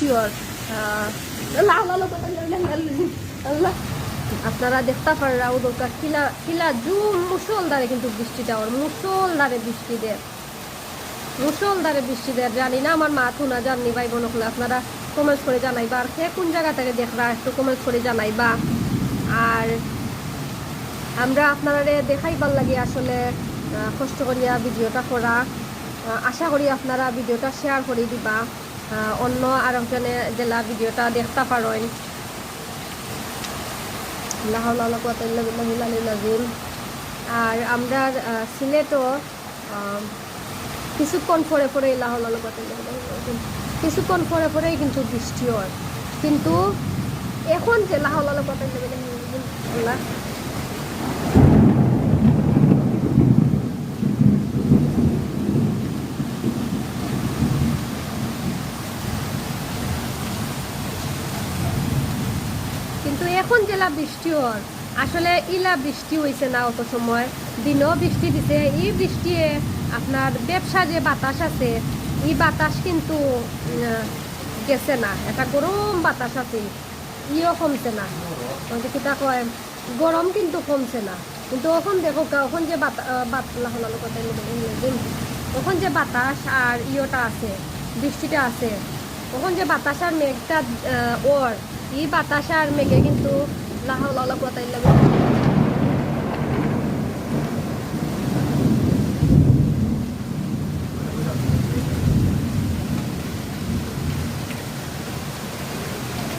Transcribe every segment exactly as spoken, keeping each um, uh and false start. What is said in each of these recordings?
শিওর। আহ, আল্লাহ, আল্লাহ, আল্লাহ, আল্লাহ, আল্লাহ, আল্লাহ। আপনারা দেখতা পাররা, অউ দেখউক্কা কিলা, কিলা জুম মুষলধারে কিন্তু বৃষ্টিটা অর, মুষলধারে বৃষ্টি দের, মুষলধারে বৃষ্টি দের। জানি না আমার মাত হুনা যারনি ভাই বোন অকলে, আপনারা comments করি জানাইবা। আর কে কুন জাগা থাকি দেখরা একটু comments করি জানাইবা। আর আমরা আপনারারে দেখাইবার লাগি আসলে, আহ, কষ্ট করিয়া video টা করা। আহ, আশা করি আপনারা video টা share করি দিবা। আহ, অন্য আরকজনে যেলা video টা দেখতা পারইন। লা হাওলা ওয়ালা কুওয়াতা ইল্লা বিল্লাহিল আলিয়্যিল আযীম। আর আমরার, আহ, সিলেটও, আহ, কিছুক্ষণ পরে পরে লা হাওলা ওয়ালা কুওয়াতা ইল্লা বিল্লাহিল আলিয়্যিল আযীম, কিছুক্ষণ পরে পরেই কিন্তু বৃষ্টি অর। কিন্তু এখন যে লা হাওলা ওয়ালা কুওয়াতা ইল্লা বিল্লাহিল আলিয়্যিল আযীম, আল্লাহ। কিন্তু এখন যেলা বৃষ্টি অর, আসলে ইলা বৃষ্টি অইছে না অত সময়। দিনও বৃষ্টি দিছে, ই বৃষ্টিয়ে আপনার ভ্যাপসা যে বাতাস আছে, ই বাতাস কিন্তু, উম, গেছে না। একটা গরম বাতাস আছে, ইও কমছে না। ওই যে কিতা কয়, গরম কিন্তু কমছে না। কিন্তু অখন দেখউক্কা, অখন যে বাতা-, আহ, বাত-, লা হাওলা ওয়ালা কুওয়াতা ইল্লা বিল্লাহিল আলিয়্যিল আযীম, অখন যে বাতাস আর ইয়েটা আছে, বৃষ্টিটা আছে, অখন যে বাতাস আর মেঘটা, আহ, অর, ই বাতাস আর মেঘে কিন্তু লা হাওলা ওয়ালা কুওয়াতা ইল্লা বিল্লাহ।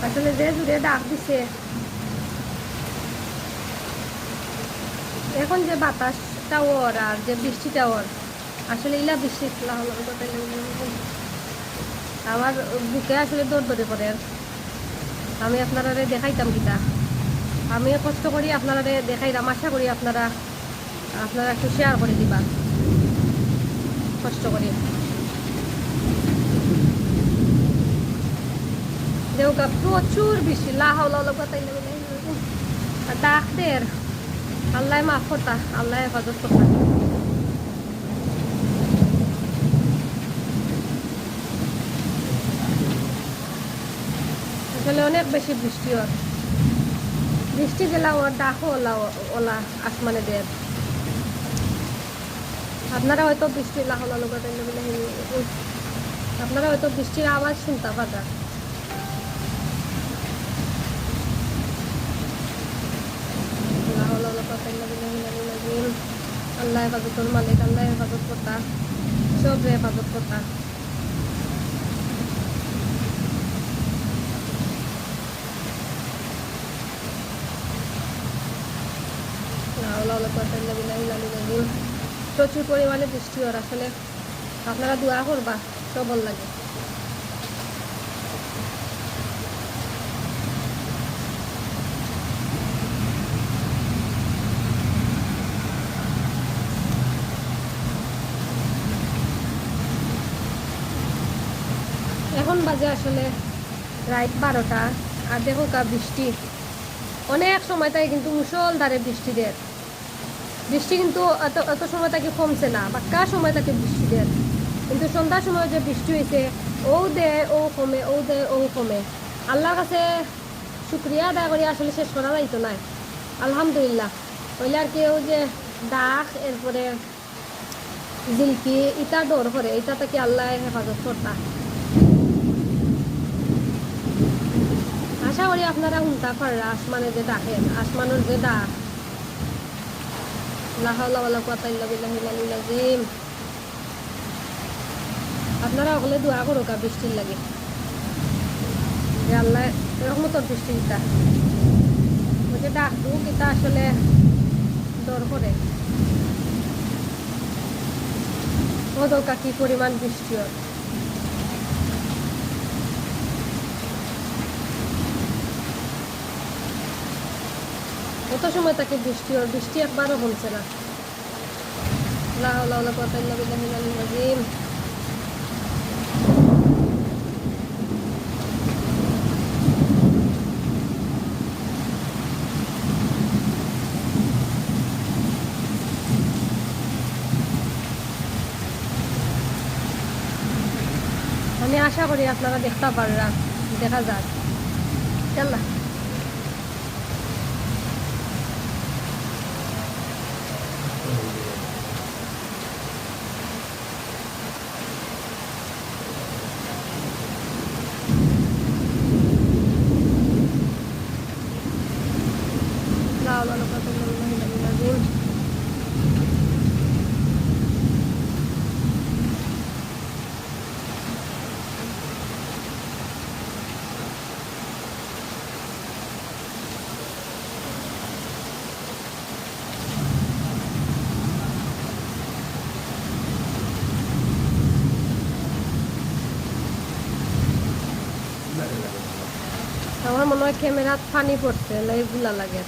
আসলে যে জুরে ডাক দিছে, এখন যে বাতাসটা অর আর যে বৃষ্টিটা অর, আসলে ইলা বৃষ্টি, লা হাওলা ওয়ালা কুওয়াতা ইল্লা বিল্লাহ। আমার বুকে আসলে দরদরি করের। আমি আপনারারে দেখাইতাম কিতা, আমি কষ্ট করি আপনারারে দেখাইরাম। আশা করি আপনারা, আপনারা একটু share করি দিবা, কষ্ট করি। দেখউক্কা, প্রচুর বৃষ্টি, লা হাওলা ওয়ালা কুওয়াতা ইল্লা বিল্লাহ। আর ডাক দের, আল্লায় মাফ করতা, আল্লায় হেফাজত করতা। আসলে অনেক বেশি বৃষ্টি অর, বৃষ্টি যেলা অর, ডাকও ওলা, ওলা আসমানে দের। আপনারা হয়তো বৃষ্টির, লা হাওলা ওয়ালা কুওয়াতা ইল্লা বিল্লাহ, আপনারা হয়তো বৃষ্টির আওয়াজ হুনতা পাররা। লা হাওলা ওয়ালা কুওয়াতা ইল্লা বিল্লাহিল আলিয়্যিল আযীম। আল্লাহ হেফাজতর মালিক, আল্লাহ হেফাজত করতা, সবরে হেফাজত করতা। লা হাওলা ওয়ালা কুওয়াতা ইল্লা বিল্লাহিল আলিয়্যিল আযীম। প্রচুর পরিমাণে বৃষ্টি অর আসলে। আপনারা দোয়া করবা সবর লাগি। এখন বাজে আসলে রাইত বারোটা, আর দেখউক্কা বৃষ্টি, অনেক সময় থাকি কিন্তু মুষলধারে বৃষ্টি দের। বৃষ্টি কিন্তু অত, অত সময় থাকি কমছে না, বাক্কা সময় থাকি বৃষ্টি দের। কিন্তু সন্ধ্যার সময় যে বৃষ্টি অইছে, অউ দে, অউ কমে, অউ দে, অউ কমে। আল্লাহর কাছে শুকরিয়া আদায় করি আসলে শেষ করা যাইতো নায়, আলহামদুলিল্লাহ। অইলে আর কি অউ যে ডাক, এরপরে জিলকি, ইতা ডর করে, ইতা থাকি আল্লায় হেফাজত করতা। আশা করি আপনারা হুনতা পাররা আসমানে যে ডাকে, আসমানর যে ডাক। লা হাওলা ওয়ালা কুওয়াতা ইল্লা বিল্লাহিল আলিয়্যিল আযীম। আপনারা হকলে দোয়া করউক্কা বৃষ্টির লাগি, যে আল্লায় রহমতর বৃষ্টি দিতা। অউ যে ডাক দুক, ইতা আসলে ডর করে। অউ দেখউক্কা কি পরিমাণ বৃষ্টি অর। অত সময় থাকি বৃষ্টি অর, বৃষ্টি একবারও কমছে না। লা হাওলা ওয়ালা কুওয়াতা ইল্লা বিল্লাহিল আলিয়্যিল আযীম। আমি আশা আশা করি আপনারা দেখতা পাররা, দেখা যাক। ইয়াল্লা। আমার মনে হয় ক্যামেরাত পানি পড়ছে, live গুলা লাগে।